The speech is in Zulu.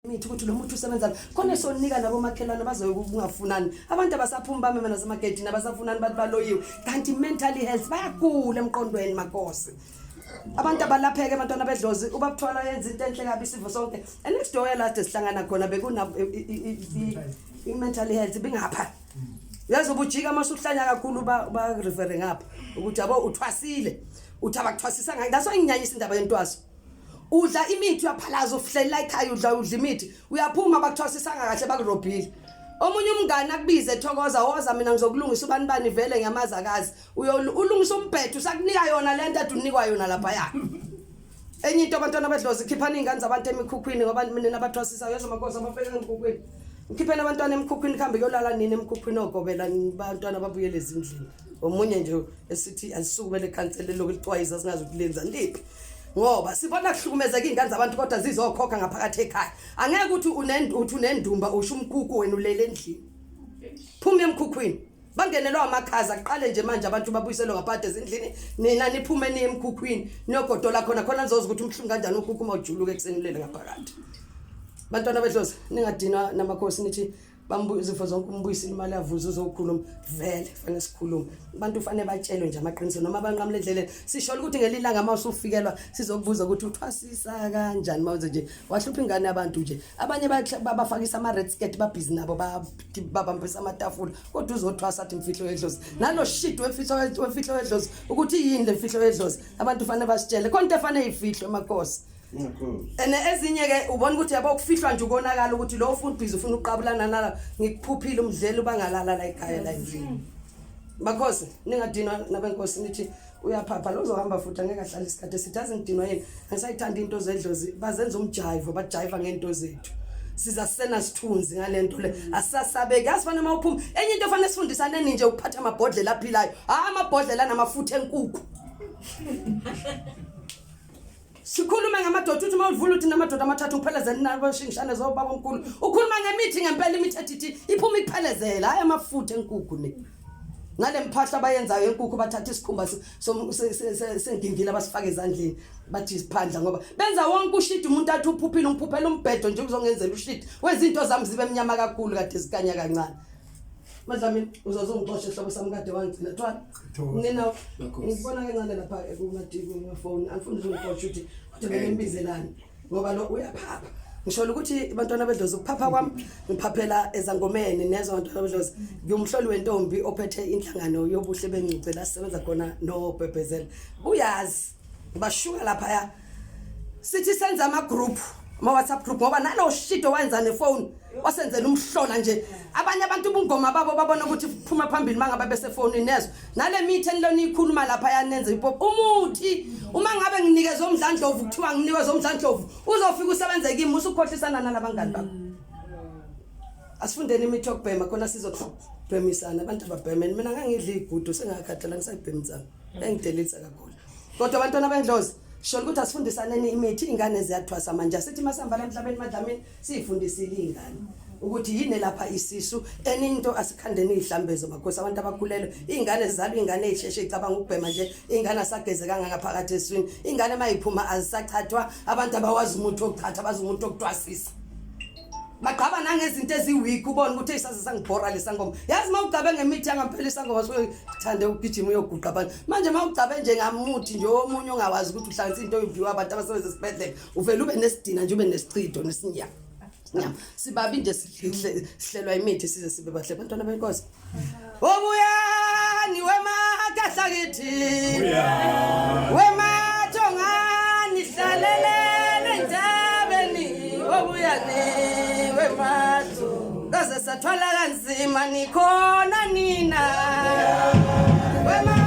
Imithi ukuthi lo muthi usebenzani khona sonika nabo makhelwane bazokungafunani abantu abasaphumi bame mina nasemagedini abasafunani bathi baloyiwe kanti mentally health bayagula emqondweni makosi abantu abalapheke abantwana bedlozi ubabuthwala yenza into enhle kabi isifo sonke and next door lade sihlangana khona bekuna i-mental health bingapha yazi ubujika uma usuhlanya kakhulu ba refere ngapha ukuthi yabo uthwasile uthi abakuthwasisa ngayo that's why nginyanyisa indaba yentwaso Udla imithi uyaphalaza ufihlela ekhaya udla udla imithi uyaphuma bakuthwasisanga kahle bakurobhile. Omunye umngani akubize ethokoza woza mina ngizokulungisa ubani bani vele ngiyamazi akazi. Uyolungisa umbhedo usakunika yona lento ade unikwa yona lapha ya. Enye into abantwana bedlozi khiphani izingane zabantu emikhukhwini ngoba mina nabathwasisa uyezwa makhosi abafika emkhukhwini. Ngikhipheni abantwana emkhukhwini kuhambe kuyolala nini emkhukhwini ogobela abantwana babuyele ezindlini. Omunye nje esithi asisukumele ekhansela lokhu lixwayisa singazi ukuthi lenzani liphi. Ngoba sibona kuhlukumezeka iy'ngane zabantu kodwa zizokhokha ngaphakathi ekhaya. Angeke uthi uthi unendumba usho umkhukhu wena ulele endlini. Phuma emkhukhwini. Bangenelwa amakhaza kuqale nje manje abantu babuyiselwe ngaphakathi ezindlini nina niphume niye emkhukhwini niyogodola khona khona nizoza ukuthi umhlungu kanjani ukhukhu uma ujuluka ekuseni ulele ngaphakathi. Bantwana bedlozi ningadinwa namakhosi nithi bambuya izifo zonke umbuyisile imali yavuza uzokhuluma vele fanele sikhulume abantu fanele batshelwe nje amaqiniso noma banqamule endleleni sisho ukuthi ngelilanga uma usufikelwa sizokubuza ukuthi uthwasisa kanjani uma wenze nje wahlupha ingane yabantu nje abanye babafakisa ama-red skirt babhizi nabo babambisa amatafula kodwa uzothwasa athi mfihlo yedlozi nalo shit wemfihlo yedlozi ukuthi yini le mfihlo yedlozi abantu fanele basitshele khona into efanele ifihlwe makhosi And ezinye ke ubona ukuthi yabo kufihlwa nje ukonakala ukuthi lo ufuna busy ufuna uqabulana nala ngikuphuphile umdlelo ubangalala la ekhaya la endlini. Makhosi ningadinwa nabenkosi nithi uyaphapha lo uzohamba futhi angeke ahlale isikhathi esithi aze ngidinwa yini angisayithanda into zedlozi bazenza umjayivo bajayiva ngento zethu siza sena sithunzi ngalento le asisasabeki asifane uma uphuma enye into ofanele sifundisane nje ukuphatha amabhodlela aphilayo hayi amabhodlela anamafutha enkukhu Sikhulume ngamadoda uthi uma uvula uthi namadoda amathathu ngiphelezele nabashingishane zobaba omkhulu. Ukhuluma ngemithi ngempela imithi ethithi iphuma ikuphelezela hayi amafutha enkukhu ne. Nale mphahla abayenzayo enkukhu bathatha isikhumba sengingila basifake ezandleni bathi isiphandla ngoba benza wonke ushidi umuntu athi uphuphile ungiphuphela umbhedo nje uzongenzela ushidi wenza into zami zibe mnyama kakhulu kade zikanya kancane. Madlamini uzoze ungixoshe hlobo sami kade wangigcina thwala. Nina ngikubona kancane lapha kumatiki kumafoni angifuni uzongixosha ukuthi kodwa bengimbizelani ngoba lo uyaphapha. Ngisho ukuthi bantwana bedlozi ukuphapha kwami ngiphaphela ezangomeni nezwa bantwana bedlozi ngiwumhloli wentombi ophethe inhlangano yobuhle bengcuce la sisebenza khona nobhebhezela. Uyazi bashuka lapha sithi senza ama group ama WhatsApp group ngoba nalo shit owenza nefone wasenzela umhlola nje abanye abantu ubungoma babo babona ukuthi phuma phambili mangabe besefonini nezwa nale mithi enilona ikhuluma lapha yanenza ipop umuthi uma ngabe nginikezwe umdlandlovu kuthiwa nginikezwe umdlandlovu uzofika usebenze kimi usukhohlisana nalabangani bakho asifundeni imithi yokubhema khona sizobhemisana abantu ababhemeni mina ngangidla igudu sengakhathala ngisayibhemisana engidelisa kakhulu kodwa abantwana bendlozi sholo ukuthi asifundisaneni imithi ingane ziyathwasa manje asithi masihamba la emhlabeni madlamini siyifundisile ingane ukuthi yini lapha isisu enye into asikhandeni izihlambezo makhosi abantu abakhulelwe ingane zizalwa ingane ezisheshe icabanga ukubhema nje ingane asagezekanga ngaphakathi eswini ingane mayiphuma azisachathwa abantu abawazi umuntu wokuchatha bazi umuntu wokuthwasisa bagqaba nangezinto eziweak ubone ukuthi eyisaze sangibhora lesangoma yazi uma ugcabe ngemithi yangampela isangoma suke thande ukugijima uyoguqa abantu manje uma ugcabe nje ngamuthi nje omunye ongawazi ukuthi uhlanganisa into oyiviwa abantu abasebenza esibhedlela uvele ube nesidina nje ube nesichitho nesinyama nyama sibabi nje sihlelwa imithi size sibe bahle bantwana benkosi Obuyani wemakahla kithi wemathongani hlalelele entabeni obuyani wematho kaze sathwala kanzima nikhona nina wema